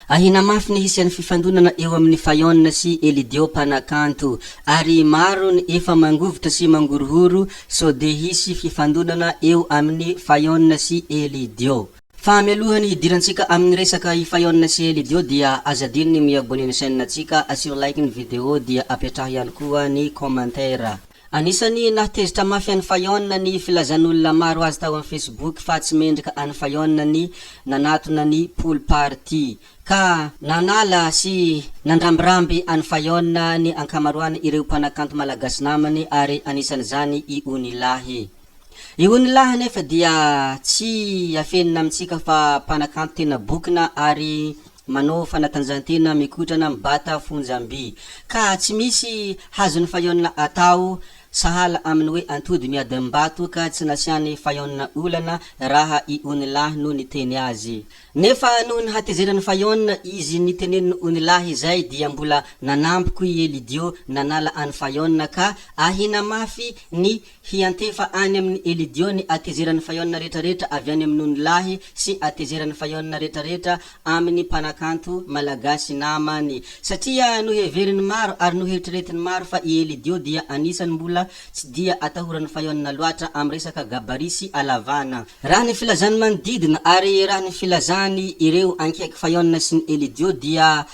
Ahiana mafy ny hisian'ny fifandonana eo amin'i Fayonne sy Elidiot mpanakanto, ary maro ny efa mangovitra sy mangorohoro sao de hisy fifandonana eo amin'i Fayonne sy Elidiot. Fa mialohan'ny hidirantsika amin'ny resaka i Fayonne sy Elidiot dia aza adino ny mi-abonner ny chaîne ntsika, asio like ny vidéo dia apetraho ihany koa ny commentaire. Anisan'ny nahatezitra mafy an'i Fayonne ny filazan'olona maro azy tao amin'ny Facebook fa tsy mendrika an'i Fayonne ny nanatona ny pool party. Ka nanala sy nandrambiramby an'i Fayonne ny ankamaroan' ireo mpanakanto malagasy namany ary anisan'izany i Onilahy. I Onilahy anefa dia tsy afenina amintsika fa mpanakanto tena bokona ary Manao fanatanjahantena mikotrana mibata fonjam-by. Ka tsy misy hazon'i Fayonne atao, sahala amin'ny hoe antody miady amim-bato ka tsy nasian'i Fayonne olana raha i Onilahy no niteny azy. Nefa noho ny hatezeran'i Fayonne izy nitenenin'i Onilahy izay dia mbola nanampy koa i Elidiot nanala an'i Fayonne ka ahina mafy ny Hiantefa any amin'i Elidio ny hatezeran'i Fayonne retraretra avy any amin'i Nonilahy sy hatezeran'i Fayonne retraretra amin'ny mpanakanto malagasy namany. Satria noheverin'ny maro ary noheritreretin'ny maro fa i Elidio dia anisan'ny mbola tsy dia atahoran'i Fayonne loatra amin'ny resaka gabarit sy halavana. Raha ny filazan'ny manodidina ary raha ny filazany ireo ankaiky Fayonne sy ny Elidio dia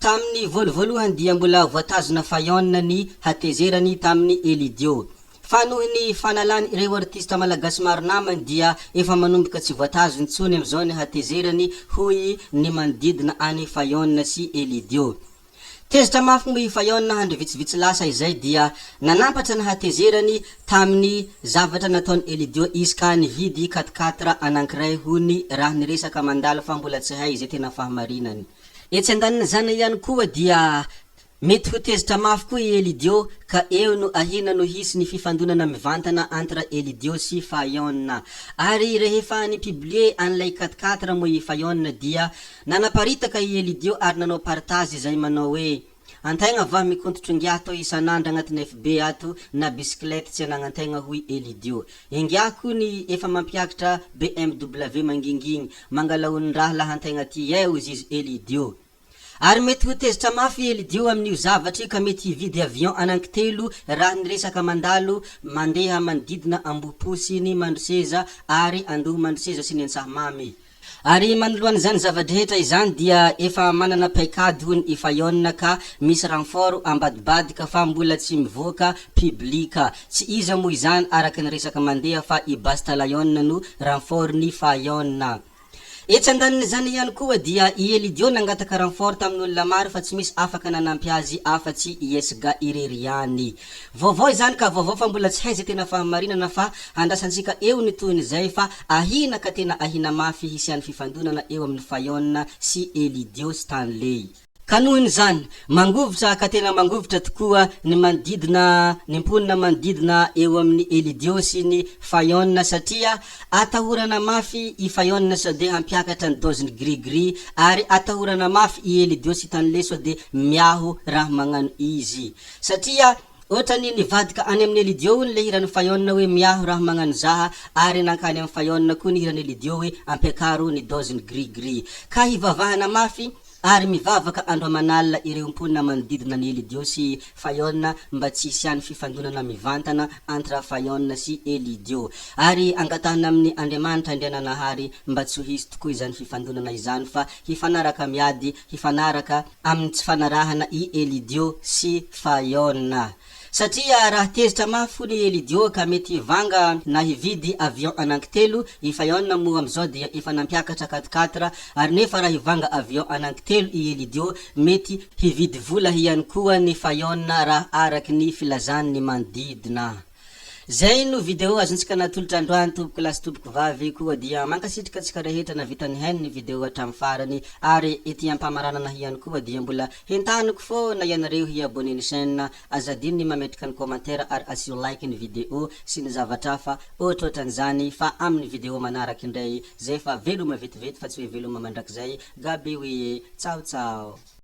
tamin'ny voalovoalohany dia mbola voatazona Fayonne ny hatezerany tamin'i Elidio. Fa noho ny fanalany ireo artista malagasy maro namany dia efa manomboka tsy voatazony intsony amin'izao ny hatezerany hoy ny manodidina an'i Fayonne sy Elidio. Tezitra mafy moa i Fayonne andro vitsivitsy lasa izay dia nanampatra ny hatezerany tamin'ny zavatra nataon'i Elidio izy ka nividy quatre quatre anankiray hony raha ny resaka mandalo fa mbola tsy hay izay tena fahamarinany. Etsy andanin'izany ihany koa dia mety ho tezitra mafy koa i Elidio ka eo no ahiana no hisy ny fifandonana mivantana entre Elidio sy Fayonne. Ary rehefa ni-publier an'ilay quatre quatre moa i Fayonne dia Nanaparitaka i Elidio ary nanao partage izay manao hoe, Antegna va mikontotro ingiahy tô isan'andro agnatin'ny FB ato na bicyclette tsy anagnantegna hoy Elidio. Ingiahy ko ny efa mampiakitra BMW mangingigny mangala onin-draha lahantegna ty eh hozy izy Elidio. Ary mety ho tezitra mafy i Elidio amin'io zavatra io ka mety hividy avion anankitelo raha ny resaka mandalo mandeha manodidina Ambohipo sy ny Mandroseza ary Andohomandroseza sy ny Antsahamamy. Ary manoloana izany zava-drehetra izany dia efa manana paikady hono i Fayonne ka misy renfort ambadibadika fa mbola tsy mivoaka public. Tsy iza moa izany araka ny resaka mandeha fa i Basta Lion no renfort-n'i Fayonne. Etsy andanin'izany ihany koa dia i Elidiot nangataka renfort tamin'olona maro fa tsy misy afaka nanampy azy afa-tsy i Esga irery ihany. Vaovao izany ka vaovao fa mbola tsy hay izay tena fahamarinana fa andrasantsika eo ny tohin'izay fa ahina ka tena ahina mafy hisian'ny fifandonana eo amin'i Fayonne sy Elidio Stanley. Ka nohon'izany, mangovitra ka tena mangovitra tokoa ny manodidina ny mponina manodidina eo amin'i Elidio sy ny Fayonne satria atahorana mafy i Fayonne sao dia hampiakatra ny dose-ny gris gris ary atahorana mafy i Elidio Stanley sao dia miaho raha magnano izy. Satria otrany nivadika any amin'i Elidio hono le hiran'i Fayonne hoe miaho raha magnano zaha ary nankany amin'i Fayonne koa ny hiran'i Elidio hoe ampiakaro ny dose-ny gris gris. Ka hivavahana mafy ary mivavaka andro aman'alina ireo mponina manodidina an'i Elidio sy Fayonne mba tsy hisian'ny fifandonana mivantana entre Fayonne sy Elidio. Ary angatahana amin'ny Andriamanitra Andriananahary mba tsy ho hisy tokoa izany fifandonana izany fa hifanaraka miady hifanaraka amin'ny tsy fanarahana i Elidio sy Fayonne. Satria raha tezitra mafy hono i Elidio ka mety hivanga na hividy avion anankitelo, i Fayonne moa amin'izao dia efa nampiakatra quatre quatre, ary nefa raha hivanga avion anankitelo i Elidio mety hividy vola ihany koa ny Fayonne raha araky ny filazan'ny manodidina. Zay no video azontsika natolotra androany tompoko lahy sy tompoko vavy koa dia mankasitraka antsika rehetra navita nihaino ny video hatramin'ny farany ary ety ampamaranana ihany koa dia mbola hentaniko foana ianareo hi abonner ny chaîne aza adino ny mametraka ny commentaire ary asio like ny video sy ny zavatra hafa ohatrohatran'izany fa amin'ny video manaraka indray zay fa veloma vetivety fa tsy hoe veloma mandrakizay gaby oui e tsao tsao.